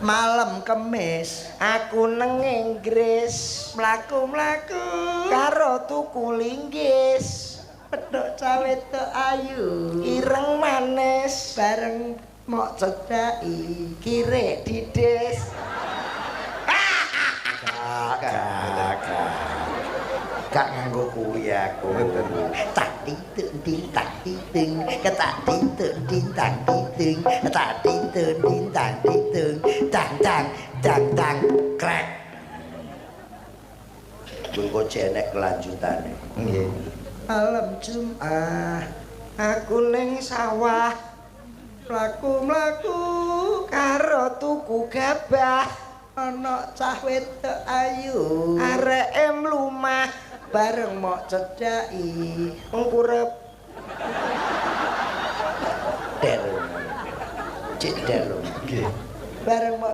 Malam Kemis aku neng Inggris, mlaku-mlaku karo tuku linggis, petuk cah wedok ayu, ireng manis, bareng mok cedhaki kire dides. Gak, gak, gak. Gak nganggo kuwi aku. Tak ting ting tak ting ting, tak ting ting tak ting ting, tak ting ting tak ting ting, tang tang tang tang krek. Kuwi kok enek kelanjutane. Nggih. Malam Jumat aku ning sawah, mlaku-mlaku karo tuku gabah, ana cah wedok ayu, areke mlumah, bareng mok cedhaki mengkurep. Del. Cek del. Nggih. Bareng mok